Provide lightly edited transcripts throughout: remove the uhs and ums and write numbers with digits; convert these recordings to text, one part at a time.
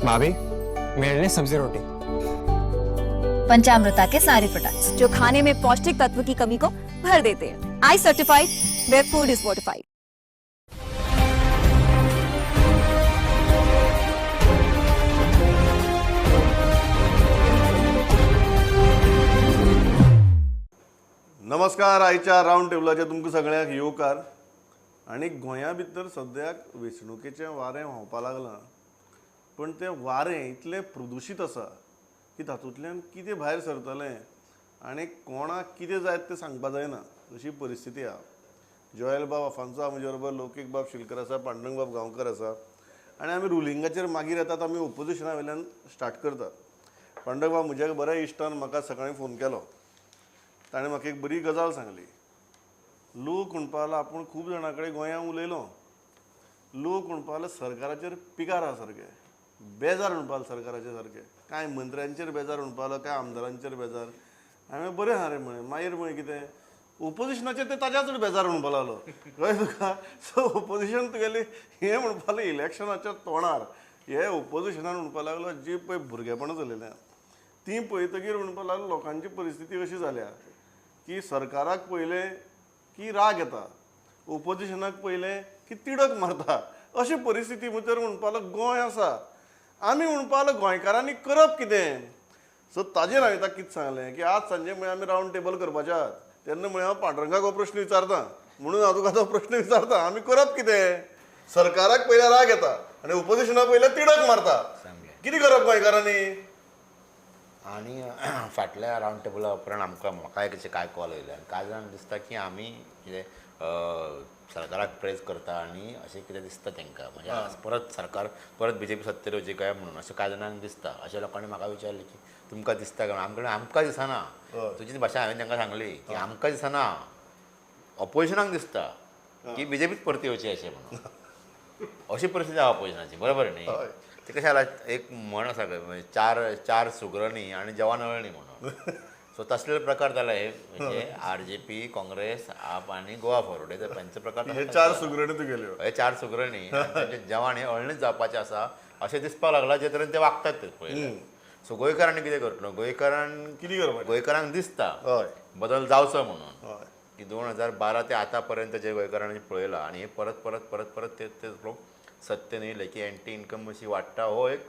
भाभी, मेरे लिए सब्जी रोटी। पंचामृता के सारे प्रोडक्ट्स जो खाने में पौष्टिक तत्व की कमी को भर देते हैं। I certified, where food is fortified. नमस्कार, आयच्या रावंड टेबलाचेर तुमकां सगळ्यांक येवकार. आनी गोंया भितर सद्याक वेंचणुकेचें वारें व्हांवपाक लागलां, पूण तें वारें इतलें प्रदुशीत आसा की तातूंतल्यान कितें भायर सरतलें आनी कोणाक कितें जायत तें सांगपा जायना, अशी परिस्थिती आसा. जोएल बाब आफांसो म्हजे बरोबर, लौकीक बाब शिलकर आसा, पांडुरंग बाब गांवकर आसा आनी आमी रुलिंगाचेर मागीर येतात, आमी ओपोजिशना वयल्यान स्टार्ट करतात. पांडुरंग बाब, म्हज्या बऱ्या इश्टान म्हाका सकाळीं फोन केलो, ताणें म्हाका एक बरी गजाल सांगली. लोक म्हणपा लागलो, आपूण खूब जाणां कडेन गोंयांत उलयलो, लोक म्हणपा लागलो सरकाराचेर पिकार आसा सारके, बेजार म्हणपा लागलो सरकाराचेर सारके, कांय मंत्र्यांचेर बेजार म्हणपा लागलो, कांय आमदारांचेर बेजार. हांवें बरें आहा रे म्हळें, मागीर म्हळें कितें ओपोजिशनाचेर ते ताज्या चड बेजार म्हणपा लागलो. कळ्ळें तुका? सो ओपोजिशन तुगेलें हें म्हणपा लागलें इलेक्शनाच्या तोंडार हे ओपोजिशनान म्हणपा लागलो, जी पळय भुरगेपणां चलयल्या तीं पळयतकीर म्हणपा लागलो लोकांची परिस्थिती अशी जाल्या की सरकाराक पळयलें की राग येता, ओपोजिशनाक पळयलें की तिडक मारता, अशी परिस्थिती भितर म्हणपा लागलो गोंय आसा. आमी म्हणपा लागलो गोंयकारांनी करप कितें? सो ताजेर हांवें ताका कितें सांगलें की आज सांजे म्हळ्यार आमी रावंड टेबल करपाचे आहात, तेन्ना म्हळें हांव पांडुरंगाक हो प्रश्न विचारता, म्हणून हांव तुका तो प्रश्न विचारता, आमी करप कितें? सरकाराक पयल्यार राग येता आनी ओपोजिशनाक पयल्यार तिडक मारता, कितें करप गोंयकारांनी? आनी फाटल्या रावंड टेबला उपरांत आमकां म्हाका एक अशें कांय कॉल येयले आनी कांय जाणांक दिसता की आमी कितें सरकाराक प्रेज करता आनी अशें कितें दिसता तांकां, म्हणजे परत सरकार परत बीजेपी सत्तेर वचची काय म्हणून अशें कांय जाणांक दिसता. अशें लोकांनी म्हाका विचारलें की तुमकां दिसता काय? आमकां आमकां दिसना. तुजी भाशा हांवें तांकां सांगली की आमकां दिसना, ऑपोजिशनाक दिसता की बीजेपीच परती येवची अशें म्हणून. अशी परिस्थिती आसा ऑपोजिशनाची, बरोबर न्ही? ते कशें जाला, एक म्हण आसा चार चार सुगरणी आनी जवान अळणी म्हणून. सो तसले प्रकार जाला हे, म्हणजे आरजेपी, काँग्रेस, आप आनी गोवा फॉरवर्ड हे तांचे प्रकार. हे चार सुगरणी तुगेल्यो, हे चार सुगरणी तांचे जवान हे अळणीच जावपाचे आसा अशें दिसपाक लागला जे तरेन ते वागतात ते पळयले. सो गोंयकारांनी कितें करतलो? गोंयकारांक कितें करपाचें? गोंयकारांक दिसता बदल जावचो म्हणून की 2012 ते आतां पर्यंत जे गोंयकारांनी पळयलां आनी हे परत परत परत परत ते लोक सत्तेन येयले की एंटी इन्कम अशी वाडटा, हो एक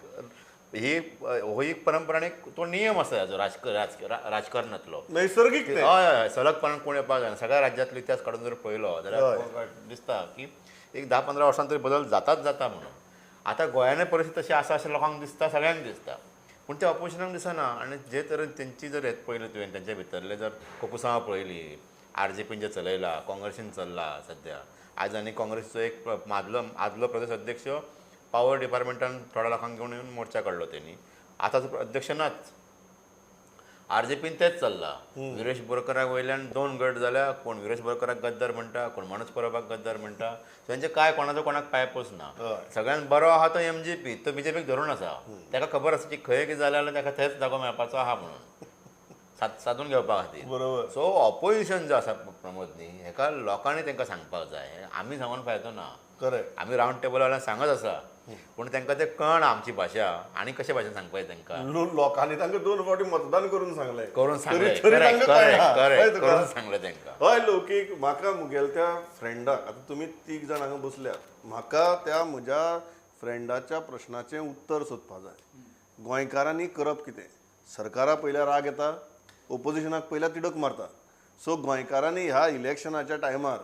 ही हो एक परंपरा आनी तो नियम आसा हाजो राजकारणांतलो नैसर्गीक. हय हय, सलगपणान कोण येवपाक जायना. सगळ्या राज्यांतलो इतिहास काडून जर पळयलो जाल्यार दिसता की एक 10-15 वर्सां तरी बदल जाताच जाता म्हणून. आतां गोंयानय परिस्थिती तशी आसा अशें लोकांक दिसता, सगळ्यांक दिसता, पूण ते ऑपोजिशनाक दिसना. आनी जे तरेन तेंची जर हें पळयलें तुवें, तेंच्या भितरले जर कोकुसांव पळयली, आरजेपीन जें चलयलां, काँग्रेसीन चल्लां सद्या, आज आनी काँग्रेसीचो एक आदलो प्रदेश अध्यक्ष पावर डिपार्टमेंटान थोड्या लोकांक घेवन येवन मोर्चा काडलो तेणी, आतां अध्यक्ष नाच. आरजेपीन तेच चल्लां. विरेश बोरकराक वयल्यान 2 गट जाल्या, कोण विरेश बोरकराक गद्दार म्हणटा, कोण मनोज परबाक गद्दार म्हणटा. तेंचे कांय कोणाचो कोणाक पांयपोस ना. सगळ्यांत बरो आहा तो एमजीपी, तो बीजेपीक धरून आसा, ताका खबर आसा की खंय कितें जालें जाल्यार ताका थंयच जागो मेळपाचो आहा म्हणून सादून घेवपा खातीर. बरोबर. सो ऑपोजिशन जो आसा प्रमोद न्ही, हेका लोकांनी तांकां सांगपाक जाय, आमी सांगून फायदो ना. करेक्ट. आमी रावंड टेबला सांगत आसा, पूण तांकां तें कळना आमची भाशा आनी कशे भाशेन सांगपाचें तांकां. लोकांनी तांकां 2 फावटी मतदान करून सांगलें, करून सांगलें, करेक्ट, करून सांगलें तांकां. हय लौकीक, म्हाका मुगेल्या त्या फ्रेंडाक, आतां तुमी 3 जाण हांगा बसल्यात, म्हाका त्या म्हज्या फ्रेंडाच्या प्रश्नाचें उत्तर सोदपाक जाय. गोंयकारांनी करप कितें? सरकारा पयल्यार राग येता, ओपोजिशनाक पयल्यार तिडक मारता. सो गोंयकारांनी ह्या इलेक्शनाच्या टायमार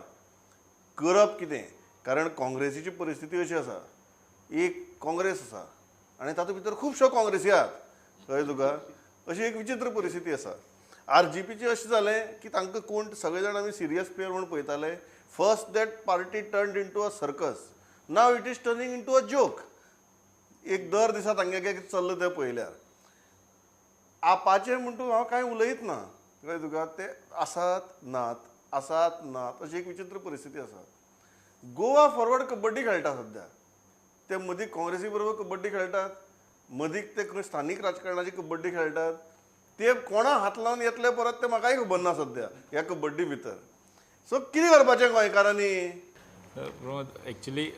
करप कितें? कारण काँग्रेसीची परिस्थिती अशी आसा, एक काँग्रेस आसा आनी तातूंत भितर खुबश्यो काँग्रेसी आहात, कळ्ळें तुका? अशी एक विचित्र परिस्थिती आसा. आरजीपीची अशें जालें की तांकां कोण सगळे जाण आमी सिरियस प्लेयर म्हूण पळयताले. First that party turned into a circus, now it is turning into a joke. एक दर दिसा तांगे कितें चल्लां तें पळयल्यार आपाचें म्हणटू हांव कांय उलयत ना, कळ्ळें तुका? ते आसात नात, आसात नात, अशी एक विचित्र परिस्थिती आसा. गोवा फॉरवर्ड कबड्डी खेळटा सद्या, ते मदीं काँग्रेसी बरोबर कबड्डी खेळटात, मदीं ते खंय स्थानीक राजकारणाची कबड्डी खेळटात. ते कोणा हात लावन येतले परत तें म्हाकाय खबर ना सद्या ह्या कबड्डी भितर. सो कितें करपाचें गोंयकारांनी? Pramod, actually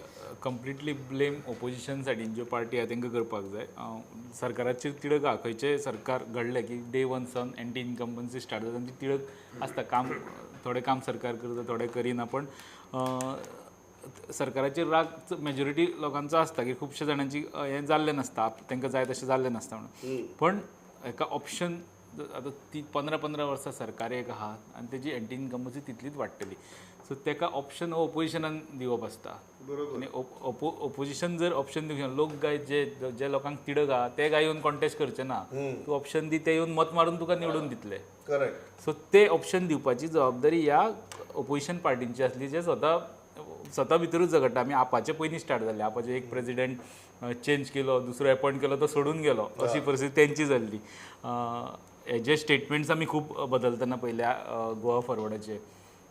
completely blame opposition सायडीन ज्यो पार्टी आहा तांकां करपाक जाय. सरकाराचेर तिडक आहा, खंयचें सरकार घडलें की डे वन सावन एंटी इनकम्बन्सी स्टार्ट जाता, तांची तिडक आसता. काम थोडें काम सरकार करता, थोडें करिना, पण सरकाराचेर राग मेजॉरिटी लोकांचो आसता की खुबशे जाणांची हें जाल्लें नासता, तांकां जाय तशें जाल्लें नासता म्हणून. पण हेका ऑप्शन आतां ती 15-15 वर्सां सरकार एक आहा आनी तेजी एंटी इनकम्बन्सी तितलीच वाडटली. सो तेका ऑप्शन हो ओपोजिशनान दिवप आसता. आनी ओपोजिशन जर ऑप्शन दिवंक, लोक गाय जे जे लोकांक तिडक आहा ते गाय येवन कॉन्टेस्ट करचे ना, तूं ऑप्शन दी, ते येवन मत मारून तुका निवडून दितले. करेक्ट. सो ते ऑप्शन दिवपाची जबाबदारी ह्या ओपोजिशन पार्टींची आसली, जे स्वता स्वता भितरूच झगडटा. आमी आपाचे पयलीं स्टार्ट जाल्ले, आपाचे एक प्रेजिडेंट चेंज केलो, दुसरो एपॉयंट केलो, तो सोडून गेलो, अशी परिस्थिती तेंची जाल्ली. हेजे स्टेटमेंट्स आमी खूब बदलतना पळयल्या गोवा फॉरवर्डाचे,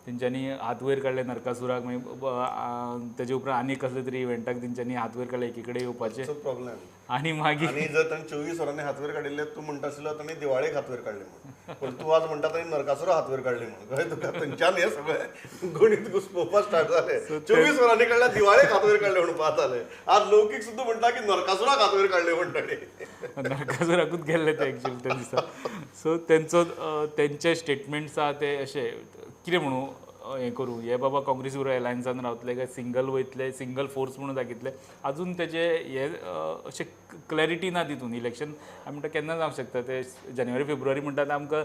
तेंच्यांनी हात वयर काडले नरकासुराक, मागीर तेजे उपरांत आनी कसले तरी इव्हेंटाक तेंच्यांनी हात वयर काडले एकी कडेन येवपाचे. प्रॉब्लेम. आनी मागीर आनी जर ताणें 24 वरांनी हात वयर काडिल्ले, तूं म्हणटा आशिल्लो ताणें दिवाळेक हात वयर काडले म्हणून, पूण तूं आज म्हणटा ताणें नरकासुरा हात वयर काडले म्हणून. कळ्ळें तुका? थंयच्यान हें सगळें गणीत घुसपोवपाक स्टार्ट जालें. 24 वरांनी काडल्या, दिवाळेक हात वयर काडले म्हणपाक जालें. आज लौकीक सुद्दां म्हणटा की नरकासुराक हात वयर काडले म्हणटा. नरकासुराकूच गेल्ले ते एक्चुअली त्या दिसा. सो तेंचो तेंचे स्टेटमेंट्स आहा ते अशे कितें म्हणू हें करूं, हे बाबा काँग्रेस बरोबर एलायन्सान रावतले काय सिंगल वयतले, सिंगल फोर्स म्हणून दाखयतले, अजून तेजे हे अशें क्लॅरिटी ना तितून. इलेक्शन आमी म्हणटा केन्ना जावंक शकता, ते जानेवारी फेब्रुवारी म्हणटा, आमकां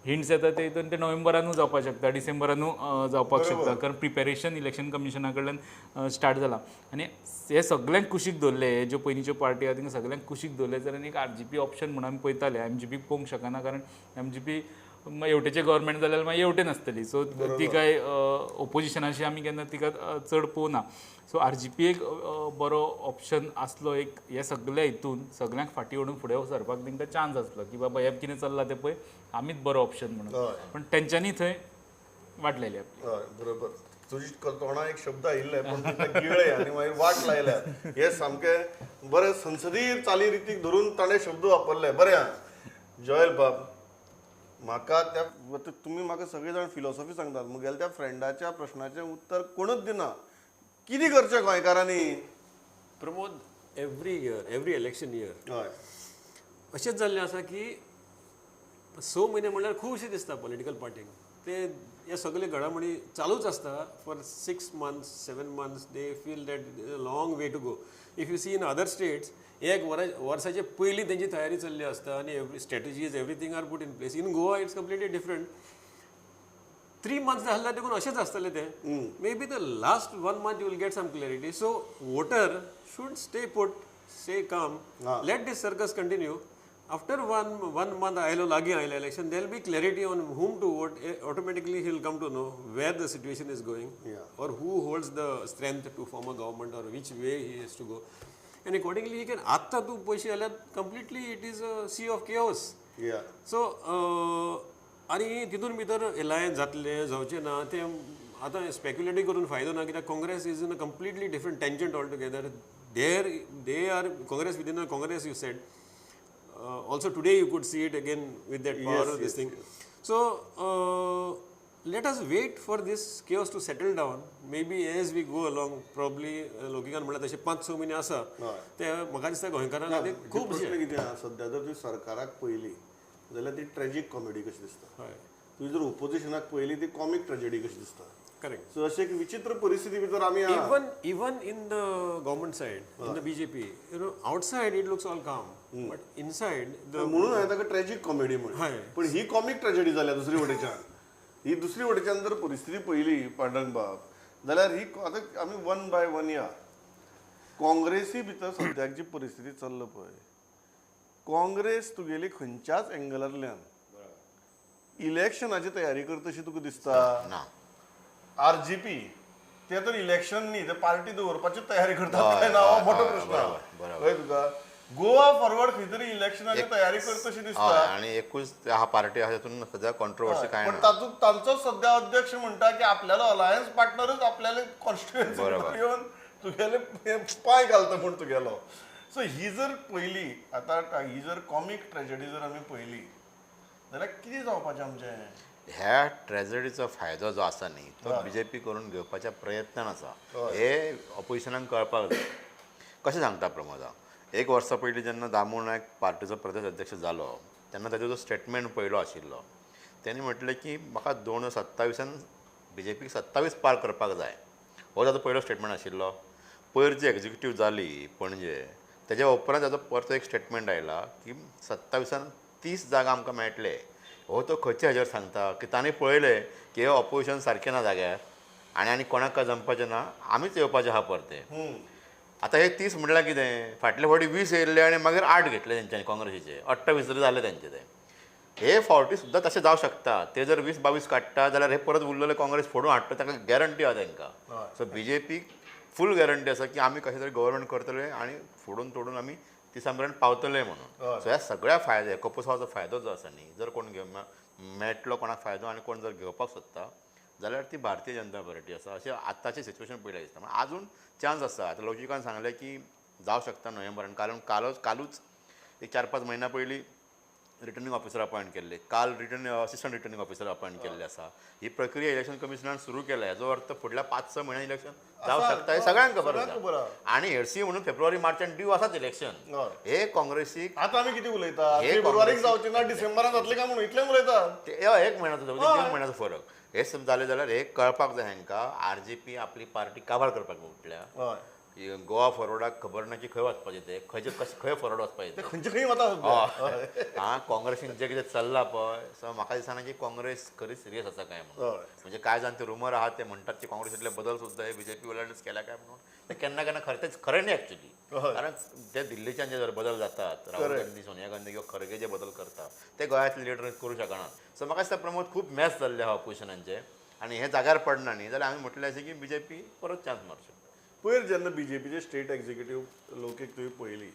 हिंट्स येता ते हितून ते नोव्हेंबरानूय जावपाक शकता, डिसेंबरानूय जावपाक शकता, कारण प्रिपेरेशन इलेक्शन कमिशना कडल्यान स्टार्ट जालां. आनी हे सगळ्यांक कुशीक दवरले, हे ज्यो पयलींच्यो पार्टी आहा तांकां सगळ्यांक कुशीक दवरले जाल्यार एक RGP option म्हणून आमी पळयताले. MGP पळोवंक शकना, कारण MGP हेवटेचें गव्हर्मेंट जाल्यार मागीर हेवटेन आसतली, सो ती काय ओपोजिशनाशी आमी केन्ना तिका चड पळोवना. सो RGP एक बरो ऑप्शन आसलो, एक हे सगल्या हितून सगल्यांक फाटीं ओडून फुडें सरपाक तांकां चान्स आसलो की बाबा हें कितें चल्लां तें पळय आमीच बरो ऑप्शन म्हणून, पण तेंच्यांनी थंय वाटलेली आपली. हय बरोबर, तुजी तोंडा एक शब्द आयिल्ले पण गिळ्ळे आनी मागीर वाट लायल्या. हे सामकें बरें संसदीय चालीरितीक धरून ताणें शब्द वापरले. बरें आहा जॉयल बाब, म्हाका त्या तुमी म्हाका सगळे जाण फिलॉसॉफी सांगतात, म्हगेल्या त्या फ्रेंडाच्या प्रश्नाचें उत्तर कोणूच दिना. कितें करचें गोंयकारांनी? Pramod, every year, every election year हय अशेंच जाल्लें आसा की 6 म्हयने म्हणल्यार खूबशें दिसता पॉलिटिकल पार्टींक, ते हे सगळे घडामोडी चालूच आसता for 6 months 7 months. They feel that long way to go. If you see in other states, एक वर्साचे पयलीं तेंची तयारी चल्ली आसता आनी every strategies everything are put in place. In Goa it's completely different. 3 months जाल्यार देखून अशेंच आसतलें तें. Maybe the last 1 month you will get some clarity. So voter should stay put, stay calm, let this circus continue. After one month आयलो, लागीं आयलें election, there will be clarity on whom to vote. Automatically he will come to know where the situation is going or who holds the strength to form a government or which way he has to go. And accordingly he can. आत्तां तूं पळयशी जाल्यार completely it is a sea of chaos. So आनी तितून भितर alliance जातलें जावचें ना तें आतां स्पेक्युलेटूय करून फायदो ना, कित्याक Congress is in a completely different tangent all together. There they are Congress within a Congress, you said. Also today you could see it again with that power of this thing. So let us wait for this chaos to settle down. Maybe as we go along, probably लोकिकान म्हणल्यार तशें 5-6 म्हयने आसा ते म्हाका दिसता गोंयकारांक खातीर खूब. प्रश्न कितें आहा, सद्या जर तुवें सरकाराक पळयली जाल्यार ती ट्रेजीक कॉमेडी कशी दिसता, तुवें जर ओपोजिशनाक पळयली ती कॉमीक ट्रेजेडी कशी दिसता. करेक्ट. सो अशें एक विचित्र परिस्थिती भितर आमी Even in the government side, in the BJP, you know, outside it looks all calm, but inside the म्हणून हांवें ताका ट्रेजीक कॉमेडी म्हणलें, पण ही कॉमीक ट्रेजेडी जाल्या दुसरी वटेच्यान. ही दुसरी वटेच्यान जर परिस्थिती पळयली पांडुरंग बाब जाल्यार ही आतां आमी 1 by 1 या. काँग्रेसी भितर सद्याक जी परिस्थिती चल्ला पळय, काँग्रेस तुगेली खंयच्याच एंगलांतल्यान इलेक्शनाची तयारी करता अशी तुका दिसता ना. RGP ते तर इलेक्शन न्ही, ते पार्टी दवरपाची तयारी करतात काय ना हो मोठो प्रश्न. कळ्ळें तुका? गोवा फॉरवर्ड खंय तरी इलेक्शनाची तयारी करता अशी दिसता आनी एकूच हा पार्टी आहा तातूंत सद्या कॉन्ट्रोवर्सी काय पण तातूंत तांचो सद्या अध्यक्ष म्हणटा की आपल्यालो अलायन्स पार्टनरच आपल्याले कॉन्स्टिट्युएन्सी येवन तुगेले पांय घालता म्हूण तुगेलो. सो ही जर पयली आतां ही जर कॉमीक ट्रेजेडी जर आमी पळयली जाल्यार कितें जावपाचें आमचें? ह्या ट्रेजडीचो फायदो जो आसा न्ही तो बीजेपी करून घेवपाच्या प्रयत्नान आसा. हे ऑपोजिशनाक कळपाक जाय. कशें सांगता प्रमोद, एक वर्सा पयलीं जेन्ना दामू नायक पार्टीचो प्रदेश अध्यक्ष जालो तेन्ना ताजो जो स्टेटमेंट पयलो आशिल्लो तेणी म्हटलें की म्हाका 2027 बीजेपीक 27 पार करपाक जाय, हो ताजो पयलो स्टेटमेंट आशिल्लो. पयर जी एक्झिक्युटीव जाली पणजे तेज्या उपरांत ताजो परतो एक स्टेटमेंट आयला की 27 30 जागा आमकां मेळटले. हो तो खंयच्या हेजेर सांगता की ताणें पळयलें की हे ऑपोजिशन सारकें ना जाग्यार आनी आनी कोणाक काय जमपाचें ना, आमीच येवपाचें आहा परतें. आतां हे 30 म्हणल्यार कितें, फाटले फावटी 20 येयल्ले आनी मागीर 8 घेतले तेंच्यांनी काँग्रेसीचे, 28 तरी जाले तेंचे ते. हे फावटी सुद्दां तशें जावं शकता, ते जर 20-22 काडटा जाल्यार हे परत उरलेले काँग्रेस फोडून हाडटा, ताका गॅरंटी आहा तेंकां. सो बीजेपीक फूल गॅरंटी आसा की आमी कशें तरी गव्हर्मेंट करतले आनी फोडून तोडून आमी 30 मेरेन पावतले म्हणून. सो ह्या सगळ्या फायदे कपूसाचो फायदो जो आसा न्ही, जर कोण घेवन मेळटलो कोणाक फायदो आनी कोण जर घेवपाक सोदता जाल्यार ती भारतीय जनता पार्टी आसा अशें आतांचें सिच्युएशन पळयल्यार दिसता. पूण आजून चान्स आसा. आतां लौचिकान सांगलें की जावं शकता नोव्हेंबरान, कारण कालूच एक 4-5 म्हयन्या पयलीं रिटर्निंग ऑफिसर अपॉयंट केल्ले, काल असिस्टंट रिटर्निंग ऑफिसर अपॉयंट केल्ले आसा. ही प्रक्रिया इलेक्शन कमिशनान सुरू केल्या, हेजो अर्थ फुडल्या 5-6 म्हयन्यान इलेक्शन जावं शकता हें सगळ्यांक खबर आसा. आनी हेरसी म्हणून फेब्रुवारी मार्चान ड्यू आसाच इलेक्शन. हे काँग्रेसीक आतां आमी कितें उलयता, फेब्रुवारीक जावचें ना डिसेंबरान जातलें काय म्हणून इतलें उलयता. एक म्हयन्याचो 1.5 म्हयन्याचो फरक. हे जालें जाल्यार हे कळपाक जाय हांकां आरजीपी आपली पार्टी काबार करपाक उठल्या. गोवा फॉरवर्डाक खबर ना की खंय वचपाचें तें, खंयचे कशें खंय फॉरवर्ड वचपाचें तें, खंयचे खंय वता. हां, काँग्रेसीन जें कितें चल्लां पळय, सो म्हाका दिसना की काँग्रेस खरी सिरियस आसा काय म्हणून. म्हणजे कांय जाण ते रुमर आहा ते म्हणटात की काँग्रेसींतले बदल सुद्दां हे बीजेपी वयल्यानच केल्या काय म्हणून. ते केन्ना केन्ना खरें तेच खरें न्ही एक्चुली, कारण ते दिल्लीच्यान जे जर बदल जातात, राहुल गांधी, सोनिया गांधी किंवा खरगे जे बदल करता ते गोंयांतले लिडर करूं शकनात. सो म्हाका दिसता प्रमोद खूब मॅच जाल्ले आहा ऑपोजिशनांचे आनी हे जाग्यार पडना न्ही जाल्यार आमी म्हटलें अशें की बीजेपी परत चान्स मारूं शकता. पयर जेन्ना बीजेपीचे स्टेट एक्झिक्युटीव लोकेक तुवें पळयली,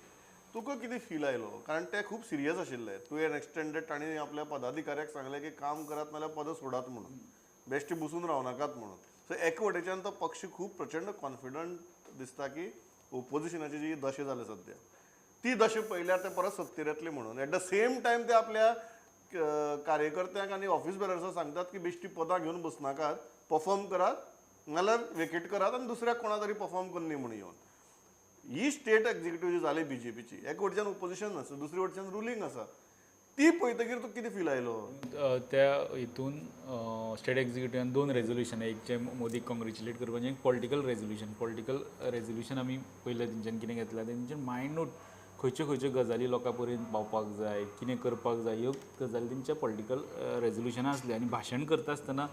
तुका कितें फील आयलो? कारण ते खूब सिरियस आशिल्ले. तुवें एक्सटेंडेड तांणी आपल्या पदाधिकाऱ्याक सांगलें की काम करात नाल्यार पदां सोडात म्हणून, बेश्टे बसून रावनाकात म्हणून. सो एक वटेच्यान तो पक्ष खूब प्रचंड कॉन्फिडंट दिसता की ओपोजिशनाची जी दशा जाल्या सद्या ती दशा पळयल्यार ते परत सत्तेर येतले म्हणून. एट the same time ते आपल्या कार्यकर्त्यांक आनी ऑफिस बेरर्सांक सांगतात की बेश्टी पदां घेवन बसनाकात, परफॉर्म करात नाल्यार वेकेट करात आनी दुसऱ्याक कोणा तरी परफॉर्म करनी म्हणून येवन. ही स्टेट एक्झिक्युटीव जी जाली बीजेपीची, एक वटच्यान ओपोजिशन आसा, दुसरे वटच्यान रुलींग आसा, ती पळयतकीर तुका कितें फील आयलो? त्या हितून स्टेट एक्झिक्युटिवान 2 रेजोल्युशन, एक जे मोदीक कॉंग्रेच्युलेट करपाचें, एक पॉलिटिकल रेजोल्युशन. पॉलिटिकल रेजोल्युशन आमी पयलें तेंच्यान कितें घेतलां, तेंचे मायन्यूट खंयच्यो खंयच्यो गजाली लोकां पर्यंत पावपाक जाय, कितें करपाक जाय, ह्यो गजाली तेंच्या पॉलिटिकल रेजोल्युशनां आसलें. आनी भाशण करता आसतना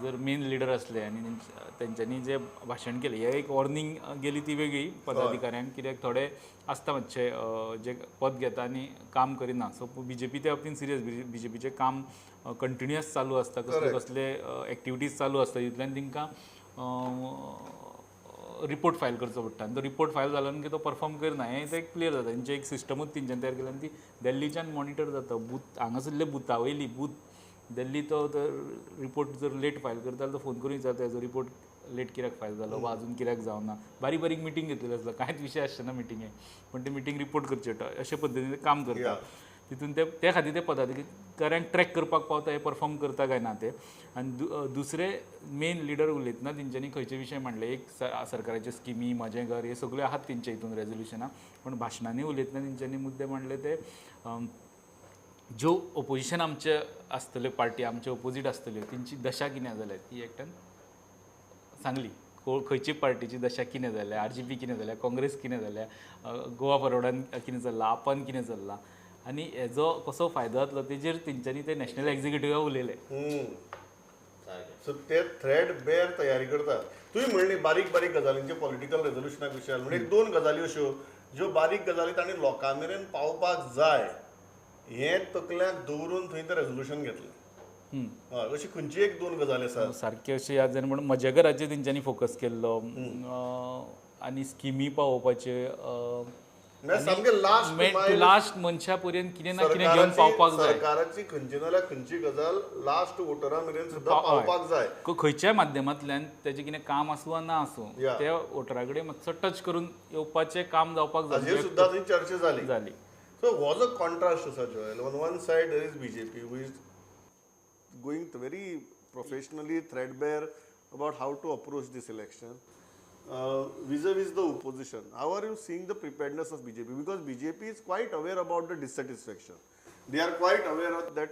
जर मेन लिडर आसले आनी तेंच्यांनी जें भाशण केलें, हें एक वॉर्निंग गेली ती वेगळी पदाधिकाऱ्यांक, कित्याक थोडे आसता मातशे जे पद घेता आनी काम करिना. सो बीजेपी त्या बाबतीन सिरियस, बीजेपीचें काम कंटिन्युअस चालू आसता, कसले कसले एक्टिविटीज चालू आसता, तितल्यान तांकां रिपोर्ट फायल करचो पडटा आनी तो रिपोर्ट फायल जालो की तो परफॉर्म करना, हें तें क्लियर जाता. तेंचें एक सिस्टमूच तेंच्यांनी तयार केलें आनी ती दिल्लीच्यान मॉनिटर जाता. बूथ हांगासरले बुथा वयली बूथ दिल्ली तो रिपोर्ट जर लेट फायल करता जाल्यार तो फोन करून विचारता हेजो रिपोर्ट लेट कित्याक फायल जालो वा अजून कित्याक जावना. बारीक बारीक मिटींग घेतलेली आसता, कांयच विशय आसचे ना मिटिंगे, पण ते मिटींग रिपोर्ट करचे पडटा. अशे पद्दतीन ते काम करता. तितून ते त्या खातीर ते पदाधिकाऱ्यांक ट्रॅक करपाक पावता हे परफॉर्म करता काय ना ते. आनी दुसरे मेन लिडर उलयतना तेंच्यांनी खंयचे विशय मांडले, एक सरकाराच्यो स्किमी, म्हजें घर, हे सगळे आहात तेंच्या हितून रेजोल्युशनां, पण भाशणांनी उलयतना तेंच्यांनी मुद्दे मांडले ते ज्यो ओपोजिशन आमचे आसतल्यो पार्टी आमचे ओपोजीट आसतल्यो तेंची दशा कितें जाल्या ती एकट्यान सांगली. खंयची पार्टीची दशा कितें जाल्या, आरजीपी कितें जाल्या, काँग्रेस कितें जाल्या, गोवा फॉरवर्डान कितें चल्लां, आपान कितें चल्लां, आनी हेजो कसो फायदो जातलो तेजेर तेंच्यांनी ते नॅशनल एक्झिक्युटिव्हा उलयले. सो ते थ्रेड बेर तयारी करतात. तुवें म्हणली बारीक बारीक गजालींचे पॉलिटिकल रेजोल्युशनाक विशय म्हणजे एक 2 गजाली अश्यो ज्यो बारीक गजाली तांणी लोकां मेरेन पावपाक जाय हें तकल्याक दवरून थंय तें रेजोल्युशन घेतलें. अशी खंयची एक 2 गजाली आसा सारकी अशी याद जायना, पूण म्हज्या घराचेर तेंच्यांनी फोकस केल्लो आनी स्किमी पावोवपाचे, सामकें लास्ट मनशा पर्यंत कितें ना कितें घेवन पावपाक जाय. सरकाराची खंयची ना जाल्यार खंयची गजाल लास्ट वोटरा मेरेन सुद्दां पावपाक जाय, खंयच्याय माध्यमांतल्यान तेजें कितें काम आसूं वा ना आसूं त्या वोटरा कडेन मातसो टच करून येवपाचें काम जावपाक जाय, हाजेर सुद्दां थंय चर्चा जाली जाली. सो हो जो कॉन्ट्रास्ट आसा Joel, on one side there is BJP who is going very professionally threadbare about how to approach this election. Vis-a-vis the opposition, how are you seeing the preparedness of BJP? Because BJP is quite aware about the dissatisfaction. They are quite aware of that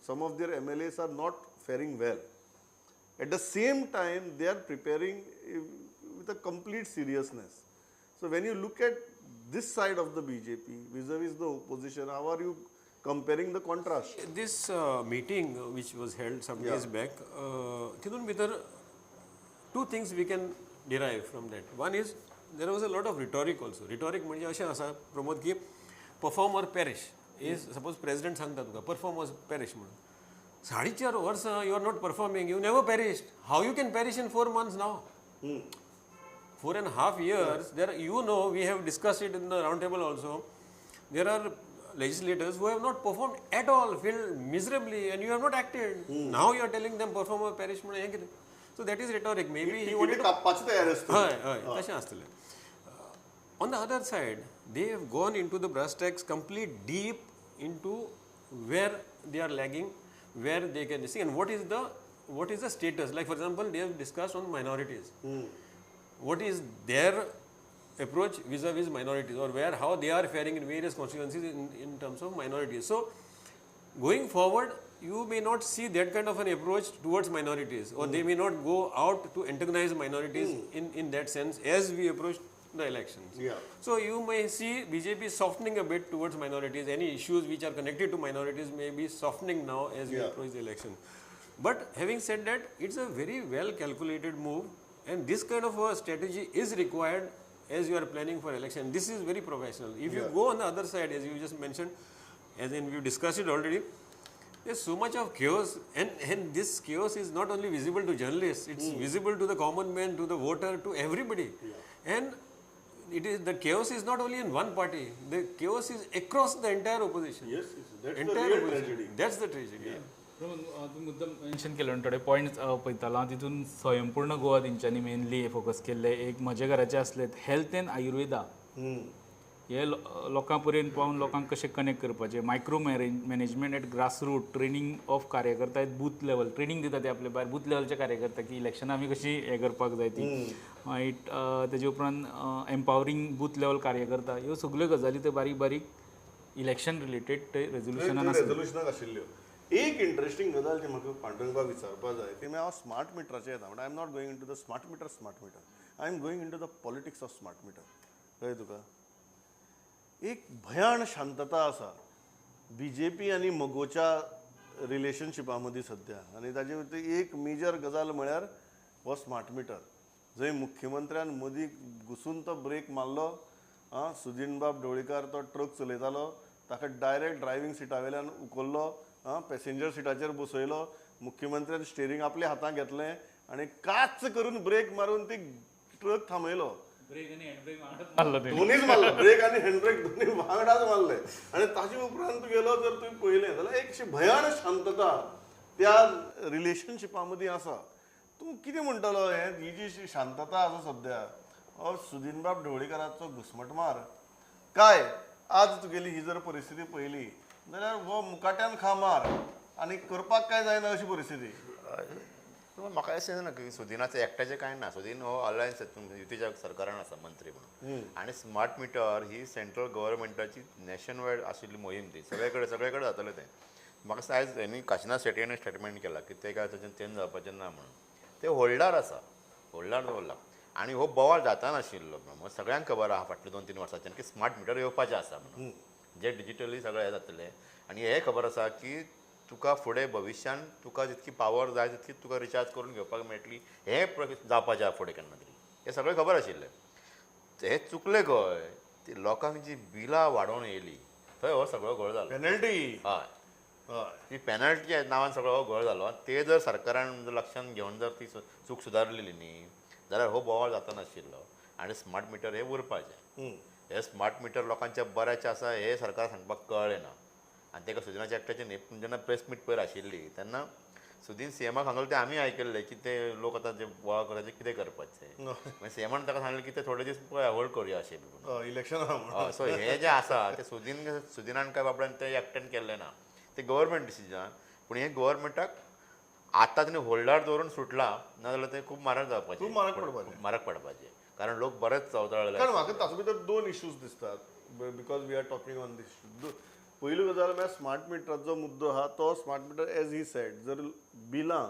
some of their MLAs are not faring well. At the same time, they are preparing with a complete seriousness. So when you look at this side of the BJP vis-a-vis the opposition, how are you comparing the contrast? This meeting which was held some days back, तितून भितर two things we can derive from that. One is there was a lot of rhetoric also. Rhetoric म्हणजे अशें आसा प्रमोद की perform or perish is, suppose president सांगता तुका perform or perish म्हणून, 4.5 वर्सां you are not performing, you never perished, how you can perish in 4 months now? 4.5 years, there, you know, we have discussed it in the round table also, there are legislators who have not performed at all, failed miserably, and you have not acted. Now you are telling them perform or perish. So that is rhetoric. Maybe he wanted to... On the other side, they have gone into the brass tacks complete deep into where they are lagging, where they can see, and what is the status. Like for example, they have discussed on minorities. What is their approach vis-a-vis minorities, or where, how they are faring in various constituencies in terms of minorities. So, going forward, you may not see that kind of an approach towards minorities, or they may not go out to antagonize minorities in that sense as we approach the elections. Yeah. So, you may see BJP softening a bit towards minorities. Any issues which are connected to minorities may be softening now as we approach the election. But having said that, it's a very well calculated move, and this kind of a strategy is required as you are planning for election. This is very professional. If you go on the other side, as you just mentioned, as in we discussed it already, there is so much of chaos, and this chaos is not only visible to journalists, it's visible to the common man, to the voter, to everybody. Yeah. And it is, the chaos is not only in one party, the chaos is across the entire opposition. Yes, that's entire the real tragedy. That's the tragedy. Yeah. तूं मुद्दम mention केलो थोडे points पळयतालो हांव, तितून स्वयंपूर्ण गोवा तेंच्यांनी mainly focus केल्ले. एक म्हज्या घराचें आसलें हेल्थ एंड आयुर्वेदा, हे लोकां पर्यंत पावून लोकांक कशें कनेक्ट करपाचें, micro management at grass root, training of कार्यकर्ता एट बूथ लेवल, ट्रेनींग दिता ते आपले भायर बूथ लेवलचे कार्यकर्ता की इलेक्शनां आमी कशी हें करपाक जाय ती, मागीर तेजे उपरांत एम्पावरींग बूथ लेवल कार्यकर्ता, ह्यो सगल्यो गजाली ते बारीक बारीक इलेक्शन रिलेटेड ते रेजोल्युशनान आशिल्ल्यो. एक इंटरेस्टिंग गजाल जी म्हाका पांडुरंगाक विचारपाक जाय ती हांव स्मार्ट मिटराचेर येता, but I am not going into the smart meter, I am going into the politics of smart meter. कळ्ळें तुका? एक भयान शांतता आसा बी जे पी आनी मगोच्या रिलेशनशिपा मदीं सद्या, आनी ताजे भितर एक मेजर गजाल म्हळ्यार हो स्मार्ट मिटर, जंय मुख्यमंत्र्यान मदीं घुसून तो ब्रेक मारलो. आं, सुदीनबाब ढवळीकार तो ट्रक चलयतालो, ताका डायरेक्ट ड्रायव्हींग सिटा वयल्यान उखल्लो, आं, पॅसेंजर सिटाचेर बसयलो, मुख्यमंत्र्यान स्टेरींग आपल्या हातांत घेतलें आनी काच करून ब्रेक मारून ती ट्रक थांबयलो. दोनीच मारलो, ब्रेक आनी हँड ब्रेक दोनी वांगडाच मारले. आनी ताजे उपरांत गेलो जर तुवें पळयलें जाल्यार एक अशी भयान शांतता त्या रिलेशनशिपा मदीं आसा. तूं कितें म्हणटलो हें ही जी शांतता आसा सद्या, सुदीनबाब ढवळीकाराचो घुस्मटमार काय आज तुगेली ही जर परिस्थिती पळयली जाल्यार हो मुकाट्यान खा मार आनी करपाक काय जायना अशी परिस्थिती. म्हाका अशें दिसना की सुदिनाचें एकट्याचें कांय ना. सुदीन हो अलायन्स युतीच्या सरकारान आसा मंत्री म्हणून, आनी स्मार्ट मिटर ही सेंट्रल गव्हर्मेंटाची नॅशन वायड आशिल्ली मोहीम, ती सगळे कडेन सगळे कडेन जातलें तें. म्हाका दिसता आयज हेणी काशिनाथ शेट्टी स्टेटमेंट केला की तें काय ताचें चेंज जावपाचें ना म्हणून, तें होल्डार आसा, होल्डार दवरला. आनी हो बोवाळ जाता नाशिल्लो, सगळ्यांक खबर आहा फाटल्या 2-3 वर्सांच्यान की स्मार्ट मिटर येवपाचें आसा म्हणून, जे डिजिटली सगळें हें जातलें. आनी हें खबर आसा की तुका फुडें भविश्यान तुका जितकी पावर जाय तितकी तुका रिचार्ज करून घेवपाक मेळटली, हें जावपाचें आहा फुडें केन्ना तरी, हें सगळें खबर आशिल्लें. हें चुकलें खंय, ती लोकांक जी बिलां वाडोवन येयली थंय हो सगळो घोळ जालो, पेनल्टी. हय, ती पेनल्टी नांवान सगळो हो घोळ जालो. ते जर सरकारान जर लक्षांत घेवन जर ती चूक सुदारलेली न्ही जाल्यार हो बोवाळ जाता नाशिल्लो. आनी स्मार्ट मिटर हें उरपाचें, हे स्मार्ट मिटर लोकांच्या बऱ्याचें आसा हें सरकार सांगपाक कळ्ळें ना. आनी ताका सुदिनाच्या एकट्याचें न्ही, पूण जेन्ना प्रेस मीट पयर आशिल्ली तेन्ना सुदीन सीएमाक सांगलें तें आमी आयकल्लें की ते लोक आतां जे बोवाळ करता कितें करपाचें, मागीर सीएमान ताका सांगलें की ते थोडे दीस पळय होल्ड करुया अशें बी म्हणून इलेक्शन. सो हें जें आसा तें सुदिनान काय बाबड्यान तें एकट्यान केल्लें ना, तें गव्हर्मेंट डिसिजन. पूण हें गव्हर्मेंटाक आतां तेणी होल्डार दवरून सुटला, नाजाल्यार तें खूब म्हारग जावपाचें. खूब म्हारग पडपाचें. म्हारग पडपाचें, कारण लोक बरेच चवताळले. कारण म्हाका तातूंत भितर दोन इश्यूज दिसतात, because we are talking on this. पयली गजाल म्हळ्यार स्मार्ट मिटराचो मुद्दो आहा तो smart meter as he said, जर बिलां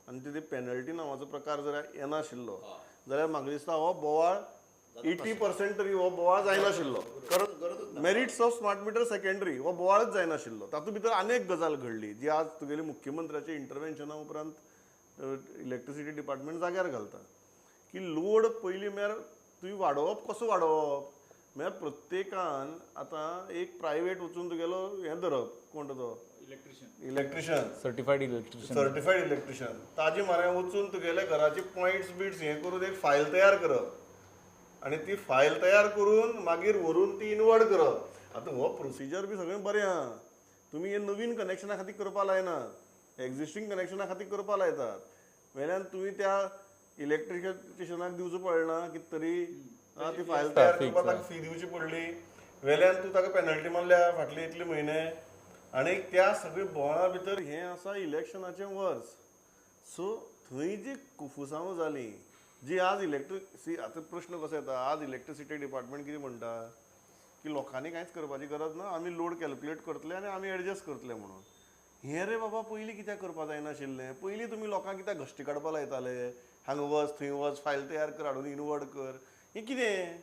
आनी तेजी पेनल्टी नांवाचो प्रकार जर येनाशिल्लो जाल्यार म्हाका दिसता हो बोवाळ 80% तरी हो बोवाळ जायनाशिल्लो. Merits of smart meter secondary, हो बोवाळच जायनाशिल्लो. तातूंत भितर अनेक गजाल घडली जी आज तुगेली मुख्यमंत्र्याच्या इंटरवेन्शना उपरांत इलेक्ट्रिसिटी डिपार्टमेंट जाग्यार घालता की लोड पयलीं म्हळ्यार तुवें वाडोवप कसो वाडोवप म्हळ्यार प्रत्येकान आतां एक प्रायवेट वचून तुगेलो हें धरप, कोण तो electrician, certified electrician, certified electrician, ताजे म्हऱ्यान वचून तुगेले घराचे पॉयंट्स बिट्स हें करून एक फायल तयार करप आनी ती फायल तयार करून मागीर व्हरून ती इनवर्ड करप. आतां हो प्रोसिजर बी सगळें बरें आहा, तुमी हे नवीन कनेक्शना खातीर करपा लायनात, एग्जिस्टींग कनेक्शना खातीर करपा लायतात. वेल्यान तुमी त्या इलेक्ट्रिशियनाक दिवचो पडना की तरी ती फायल तयार करपाक ताका फी दिवची पडली, वेल्यान तूं ताका पेनल्टी मारल्या फाटले इतले म्हयने. आनी त्या सगळे बोवाळा भितर हें आसा इलेक्शनाचें वर्स, सो थंय जी कुफुसांव जालीं जी आज इलेक्ट्रिक सी आतां प्रश्न कसो येता, आज इलेक्ट्रिसिटी डिपार्टमेंट कितें म्हणटा की लोकांनी कांयच करपाची गरज ना, आमी लोड कॅल्क्युलेट करतले आनी आमी एडजस्ट करतले म्हणून. हें रे बाबा पयलीं कित्याक करपा जायनाशिल्लें? पयलीं तुमी लोकांक कित्याक घश्टी काडपा लायताले, हांगा वच थंय वच, फायल तयार कर, हाडून इनवर्ड कर, हें कितें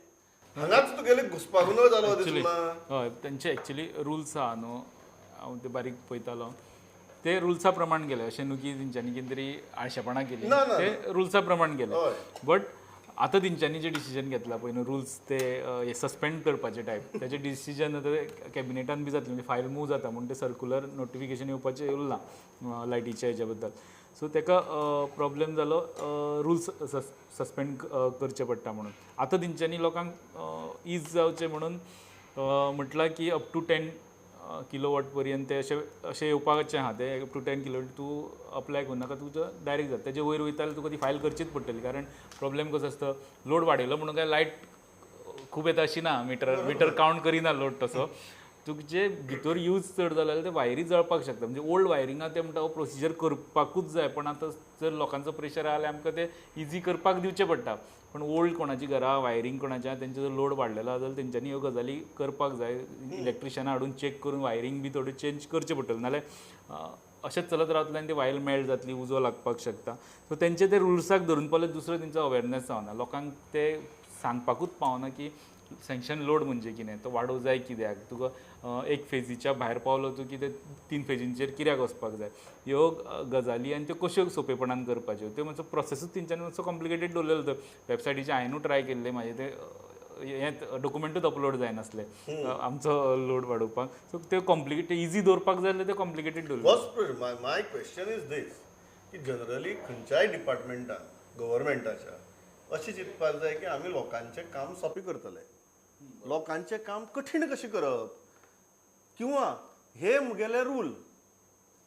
हांगाच तुगेले घुसपागोंदळ जालो दिसना. हय, तेंचे एक्चुली रुल्स आहा न्हू, हांव ते बारीक पळयतालो, ते रुल्सा प्रमाण गेले, अशें न्हू की तेंच्यांनी कितें तरी आळशेपणां केली, ते रुल्सा प्रमाण गेले. बट आतां तेंच्यांनी जें डिसिजन घेतलां पळय न्हू, रुल्स ते सस्पेंड करपाचे टायप, तेजें डिसिजन आतां कॅबिनेटान बी जातलें, म्हणजे फायल मूव जाता म्हूण ते सर्कुलर नोटिफिकेशन येवपाचें उरलां लायटीच्या हेज्या बद्दल. सो तेका प्रोब्लेम जालो, रुल्स सस्पेंड करचे पडटा म्हणून. आतां तेंच्यांनी लोकांक is जावचें म्हणून म्हटलां की अप टू 10 किलोवॉट पर्यंत ते अशें अशें येवपाचें आहा, ते अप टू 10 किलोवॉट तूं अप्लाय करूं नाका, तुजो डायरेक्ट जाता. तेजे वयर वयता जाल्यार तुका ती फायल करचीच पडटली, कारण प्रोब्लेम कसो आसता, लोड वाडयलो म्हणून काय लायट खूब येता अशी ना, मिटर कावंट करिना लोड तसो, तुजे भितर यूज चड जालो जाल्यार ते वायरी जळपाक शकता. म्हणजे ओल्ड वायरिंगा ते म्हणटा हो प्रोसिजर करपाकूच जाय, पण आतां जर लोकांचो प्रेशर आहा जाल्यार आमकां ते इजी करपाक दिवचें पडटा. पण ओल्ड कोणाची घरां वायरींग कोणाच्या तेंचो जर लोड वाडलेलो आसा जाल्यार तेंच्यांनी ह्यो गजाली करपाक जाय, इलेक्ट्रिशियना हाडून चॅक करून वायरींग बी थोडी चेंज करचें पडटलें, नाल्यार अशेंच चलत रावतलें आनी ती वायर मेल्ट जातली, उजो लागपाक शकता. सो तेंचे ते रुल्साक धरून पावले, दुसरो तेंचो अवेरनेस जावना, लोकांक ते सांगपाकूच पावना की सँक्शन लोड म्हणजे कितें, तो वाडोवंक जाय कित्याक, तुका एक फेजीच्या भायर पावलो तूं की ते 3 फेजींचेर कित्याक वचपाक जाय, ह्यो गजाली आनी त्यो कश्यो सोंपेपणान करपाच्यो, त्यो मातसो प्रोसेसूच तेंच्यांनी मातसो कॉम्प्लिकेटेड दवरलेलो. तो वेबसायटीचेर हांवेंनूय ट्राय केल्लें, म्हाजें तें हें डॉक्युमेंटूच अपलोड जायनासलें आमचो लोड वाडोवपाक. सो त्यो कॉम्प्लिकेटेड इजी दवरपाक जाय जाल्यार त्यो कॉम्प्लिकेटेड दवरलें. माय क्वेश्चन is these की जनरली खंयच्याय डिपार्टमेंटान गव्हर्मेंटाच्या अशें चिंतपाक जाय की आमी लोकांचें काम सोंपें करतले, लोकांचें काम कठीण कशें करप, किंवा हे म्हगेले रूल,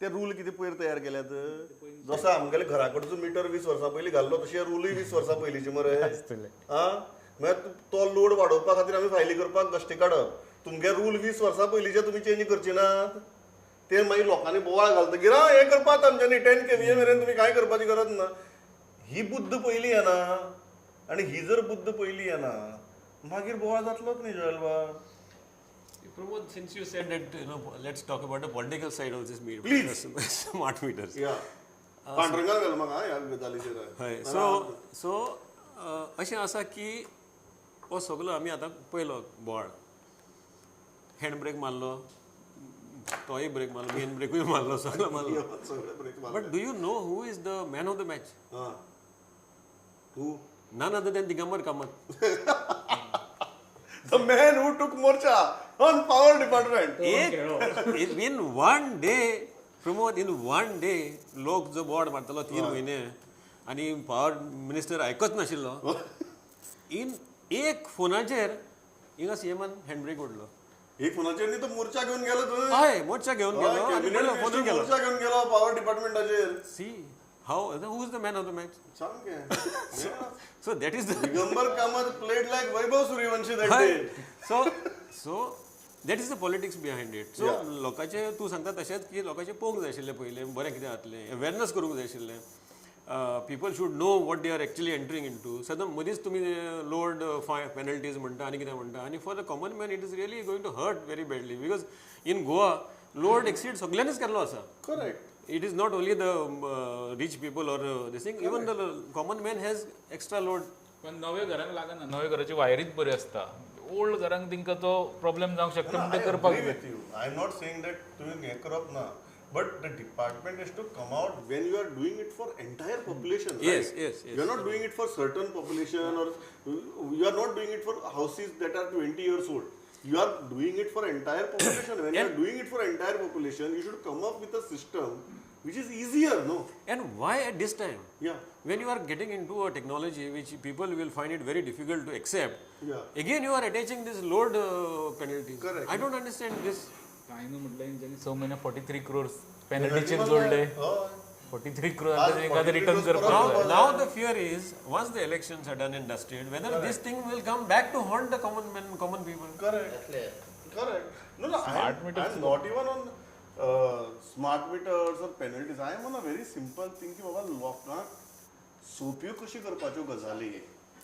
ते रूल कितें पयर तयार केल्यात, जसो आमगेले घरा कडचो मिटर 20 वर्सां पयलीं घाल्लो तशें रुलूय 20 वर्सां पयलींचे मरे. आं, म्हळ्यार तो लोड वाडोवपा खातीर आमी फायली करपाक कश्टी काडप, तुमगे रूल 20 वर्सां पयलींचे तुमी चेंज करचे नात, ते मागीर लोकांनी बोवाळ घालतकीर आं हें करपाक आमच्यांनी 10 kVA मेरेन तुमी कांय करपाची गरज ना. ही बुद्द पयलीं येना, आनी ही जर बुद्द पयलीं येना मागीर बोवाळ जातलोच न्ही जोयल बाब. Pramod, since you said that, you know, let's talk about the political side of this meter. Please. Smart meters. Yeah. पांडुरंगान घाल म्हाका ह्या गजालीचेर. हय, सो सो अशें आसा की हो सगलो आमी आतां पयलो बोवाळ, हँड ब्रेक मारलो, तोय ब्रेक मारलो, मेन ब्रेकूय मारलो, सगलो मारलो. But do you know who is the man of the match? Who? None other than Digambar Kamat. The man who took morcha on power department. In one day, Pramod, in one day, लोक जो board मारतालो 3 म्हयने आनी power minister आयकच नाशिल्लो, in एक फोनाचेर हिंगा सीएमान hand brake ओडलो. एक फोनाचेर न्ही, तो मोर्चा घेवन गेलो थंय. हय, मोर्चा घेवन गेलो, मोर्चा घेवन गेलो power डिपार्टमेंटाचेर. See how, who is the man of the match? सामकें. So that is the Digambar Kamat played like Vaibhav Suryavanshi that day. So That is the politics behind it. So लोकांचे तूं सांगता तशेंच की लोकांचे पळोवंक जाय आशिल्लें पयलें बरें कितें जातलें, अवेरनस करूंक जाय आशिल्लें. People should know what they are actually entering into. सदां मदींच तुमी लोड फाय पेनल्टीज म्हणटा आनी कितें म्हणटा आनी for the common man it is really going to hurt very badly because in Goa load exceed सगल्यांनीच केल्लो आसा. Correct. It is not only the rich people or this thing, even the common man has extra load. पण नव्या घरांक लागना, नव्या घराची वायरीच बरी आसता. ओल्ड घरांक तेंकां तो प्रॉब्लेम जावंक शकता म्हणून ते करपाक agree जाय. with you. I am not saying that तुवें हें करप ना, but the department has to come out when you are doing it for entire population. Yes, right? yes. You are not doing it for certain population or you are not doing it for houses that are 20 years old. You are doing it for entire population. When you are doing it for entire population, you should come up with a system which is easier, no? And why at this time? Yeah. When you are getting into a technology which people will find it very difficult to accept, Yeah. again you are attaching this load penalties. Correct. I don't understand this. काय न्हू म्हटलं तेंच्यांनी 6 म्हयने 43 क्रोर्स पेनल्टीचेर जोडले. हय. 43 क्रोर्स आज तेंकां 43 return crores करपाक परत जाय. Now the fear is once the elections are done and dusted, whether this thing will come back to haunt the common man, common people. Correct. Correct. No, no, I am not even on smart meters or penalties. I am on a very simple thing की बाबा लोकांक सोंप्यो कशी करपाच्यो गजाली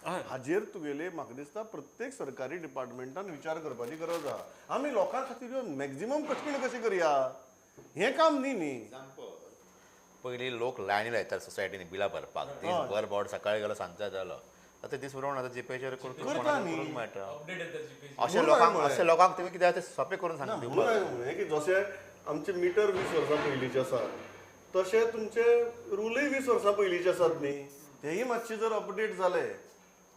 हाजेर तुगेले म्हाका दिसता प्रत्येक सरकारी डिपार्टमेंटान विचार करपाची गरज आहा. आमी लोकां खातीर ह्यो मॅक्झिमम कठीण कशें करया हें काम न्ही न्ही. पयलीं लोक लायनी लायतात सोसायटीनी बिलां भरपाक, दीसभर बोर्ड सकाळी गेलो सांजचो जालो. आतां दीस बरोबर आतां जीपेचेर करून करता न्ही. करूंक मेळटा. अपडेट येता जीपे. अशें म्हणून लोकांक हांवें म्हळें. अशें लोकांक तुमी कितें आसा तें सोंपें करून ना, सांगता म्हणून हांवें म्हणलें की जशें आमचे मिटर 20 वर्सां पयलींचे आसात तशें तुमचे रुलूय 20 वर्सां पयलींचे आसात न्ही, तेय मातशे जर अपडेट जाले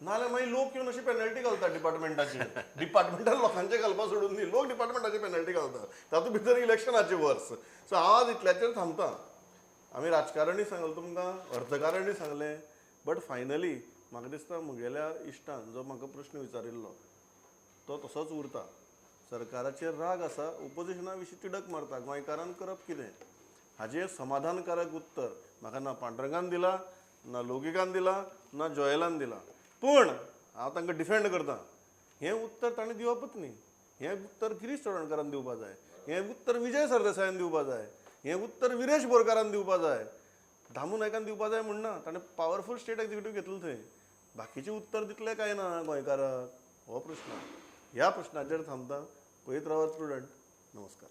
नाजाल्यार मागीर लोक येवन अशी पेनल्टी घालता डिपार्टमेंटाचेर. डिपार्टमेंटान लोकांचे घालपा सोडून न्ही, लोक डिपार्टमेंटाची पेनल्टी घालता, तातूंत भितर इलेक्शनाचें वर्स. सो हांव आज इतल्याचेर थांबता. आमी राजकारणी सांगलें तुमकां, अर्थकारणी सांगलें, बट फायनली म्हाका दिसता म्हगेल्या इश्टान जो म्हाका प्रश्न विचारिल्लो तो तसोच उरता. सरकाराचेर राग आसा, ओपोजिशना विशीं तिडक मारता, गोंयकारान करप कितें हाजें समाधानकारक उत्तर म्हाका ना पांडुरंगान दिला, ना लोगिकान दिला, ना जॉयलान दिला. पूण हांव तांकां डिफेंड करता, हें उत्तर ताणें दिवपच न्ही. हें उत्तर गिरीश चोडणकारान दिवपा जाय, हें उत्तर विजय सरदेसायान दिवपा जाय, हें उत्तर विरेश बोरकारान दिवपा जाय, दामू नायकान दिवपा जाय म्हण ना. ताणें पावरफूल स्टेट एक्झिक्युटीव घेतलो थंय. बाकीचें उत्तर दितलें काय ना गोंयकाराक हो प्रश्न. ह्या प्रश्नाचेर थांबता. पळयत रावात प्रुडंट. नमस्कार.